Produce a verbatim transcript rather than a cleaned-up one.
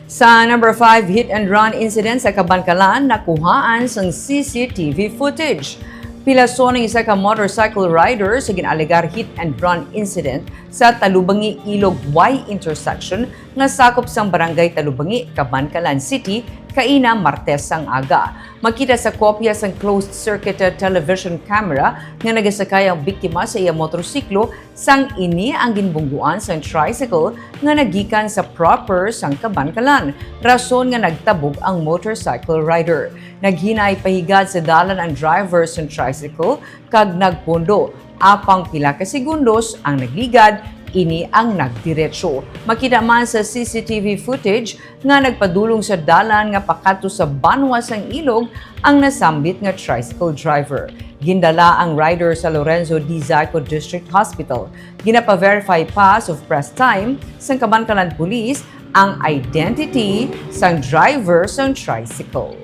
Sa number five, hit and run incident sa Kabankalan, nakuhaan sang C C T V footage. Pilason ang isa ka motorcycle rider sa gin-alegar hit and run incident sa Talubangi Ilog Y intersection nga sakop sang Barangay Talubangi, Kabankalan City, kaina Martes sang aga. Makita sa kopya sang closed-circuit television camera nga nagasakay ang biktima sa iya motorsiklo sang ini ang ginbungguan sang tricycle nga nagikan sa proper sang Kabankalan, rason nga nagtabog ang motorcycle rider. Naghinay pahigad sa dalan ang driver sang tricycle kag nagpundo, apang pila ka segundos ang nagligad, ini ang nagdiretso. Makita man sa C C T V footage nga nagpadulong sa dalan nga pakadto sa banwa sang ilog ang nasambit nga tricycle driver. Gindala ang rider sa Lorenzo D. Zacco District Hospital. Ginapa-verify pa sa press time sang Kabankalan Police ang identity sang driver sang tricycle.